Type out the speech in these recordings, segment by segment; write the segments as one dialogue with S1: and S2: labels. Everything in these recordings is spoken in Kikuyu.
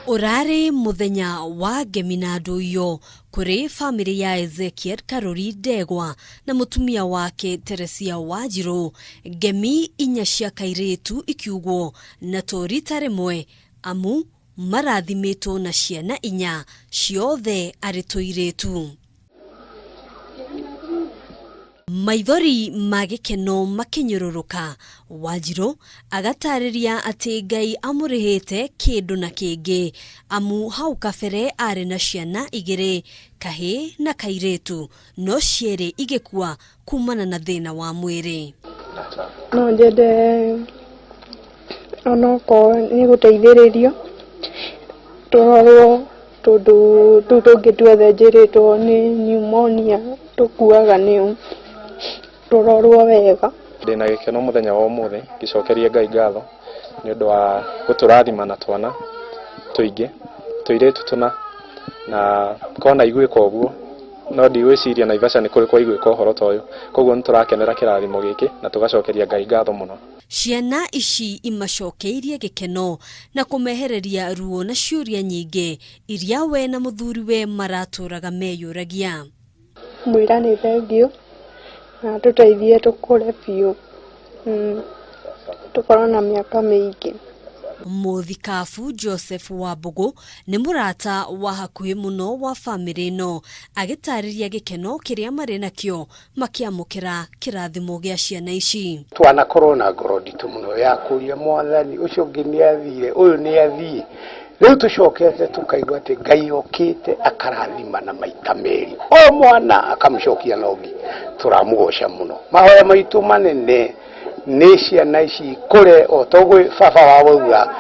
S1: Ũrarĩ mũthenya wa ngemi na ndũiyo kũrĩ bamĩrĩ ya Ezekiel Karũri Ndegwa na mũtumia wake Teresia Wanjirũ, ngemi inya cia kairĩtu ikiugwo na to rita rĩmwe amu marathimĩtwo na ciana inya ciothe arĩ tũirĩtu. Maithori ma gĩkeno makĩnyũrũrũka, Wanjirũ agatarĩria atĩ Ngai amũrĩhĩte kĩndũ na kĩngĩ amu hau kabere arĩ na ciana igĩrĩ, kahĩĩ na kairĩtu, no cierĩ igĩkua kumana na thĩna wa mwĩrĩ.
S2: No nyende onokorwo nĩ gũteithĩrĩrio tũrorwo tondũ tũu tũngĩ tuothe njĩrĩtwo nĩ pneumonia tũkuaga nĩyo, tũrorwo wega.
S3: Ndĩna gĩkeno mũthenya wa ũmũthĩ ngĩcokeria Ngai ngatho nĩ ũndũ wa gũtũrathima na twana tũingĩ, tũirĩtu tũna, na kona iguĩka ũguo no ndigwĩciria Naivasha nĩ kũrĩ kwaiguĩka ũhoro ta ũyũ, koguo nĩ tũrakenera kĩrathimo gĩkĩ na tũgacokeria Ngai ngatho mũno.
S1: Ciana ici imacokeirie gĩkeno na kũmehereria ruo na ciũria nyingĩ iria we na mũthuriwe maratũraga meyũragia.
S2: Mwĩra nĩ thengiũ na atũteithie tũkũre biũ, tũkorwo na mĩaka mĩingĩ.
S1: Mũthikabu Joseph Wambũgũ nĩ mũrata wa hakuhĩ mũno wa bamĩrĩ ĩno, agĩtarĩria gĩkeno kĩrĩa marĩ nakĩo makĩamũkĩra kĩrathimo gĩa ciana ici.
S4: Twanakorwo na ngoro nditũ mũno ya kũria Mwathani ũcio ũngĩ nĩ athire, ũyũ nĩ athiĩ. Rĩu tũcokete tũkaigua atĩ Ngai okĩte akarathima na maita merĩ, o mwana akamũcokia na ũngĩ. Tũramũgoca mũno. Mahoya maitũ manene nĩ ciana ici ikũre o ta ũguo baba wao auga,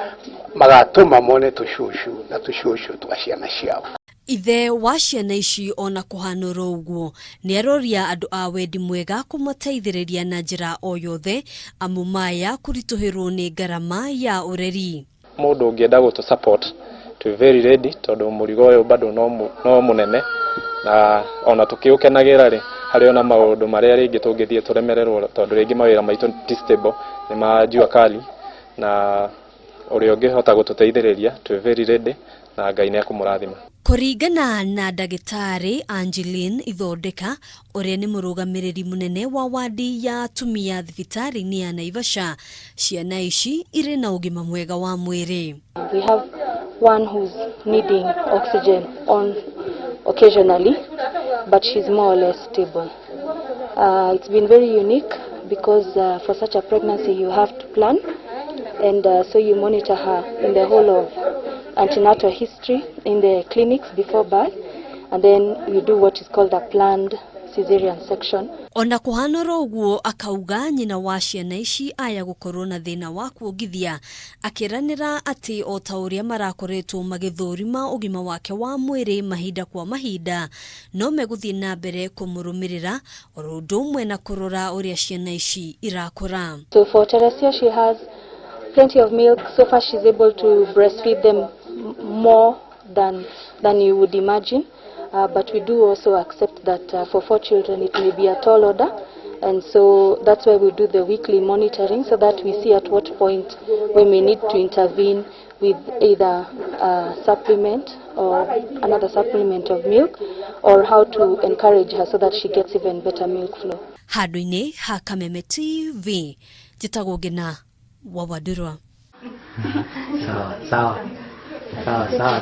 S4: magatũma mone tũcũcũ na tũcũcũ twa ciana ciao.
S1: Ithe wa ciana ici ona kũhana oro ũguo nĩ aroria andũ a wendi mwega kũmateithĩrĩria na njĩra o yothe amu maya kũritũhĩrwo nĩ ngarama ya ũreri.
S3: Mũndũ ũngĩenda gũtũ support twĩ very ready tondũ mũrigo ũyũ bado no mũnene na ona tũkĩũkenagĩra rĩ, harĩ ona maũndũ marĩa rĩngĩ tũngĩthiĩ tũremererwo tondũ rĩngĩ mawĩra maitũ ti stable, nĩ ma jua kali, na ũrĩa ũngĩhota gũtũteithĩrĩria twĩ very ready na Ngai nĩ ekũmũrathima.
S1: Kũringana na ndagĩtarĩ Angeline Ithondeka ũrĩa nĩ mũrũgamĩrĩri mũnene wa wadi ya atumia thibitarĩ-inĩ ya Naivasha, ciana ici irĩ na ũgima mwega wa mwĩrĩ.
S5: We have one who's needing oxygen on occasionally, but she's more or less stable. It's been very unique because for such a pregnancy you have to plan, and so you monitor her in the whole of antenatal history in the clinics before birth, and then you do what is called a planned cesarean section.
S1: Ona kũhana oro ũguo akauga nyina wa ciana ici aya gũkorwo na thĩna wa kuongithia, akĩranĩra atĩ o ta ũrĩa marakoretwo magĩthũrima ũgima wake wa mwĩrĩ mahinda kwa mahinda, no megũthiĩ na mbere kũmũrũmĩrĩra oro ũndũ ũmwe na kũrora ũrĩa ciana ici irakũra.
S5: So for Teresia, she has plenty of milk. So far she's able to breastfeed them more than you would imagine. But we do also accept that for 4 children it may be a tall order, and so that's why we do the weekly monitoring, so that we see at what point we may need to intervene with either a supplement or another supplement of milk, or how to encourage her so that she gets even better milk flow.
S1: Handũ-inĩ ha Kameme TV, njĩtagwo Ngina wa Wandũrwa.
S6: Sawa, sawa. Sawa, sawa.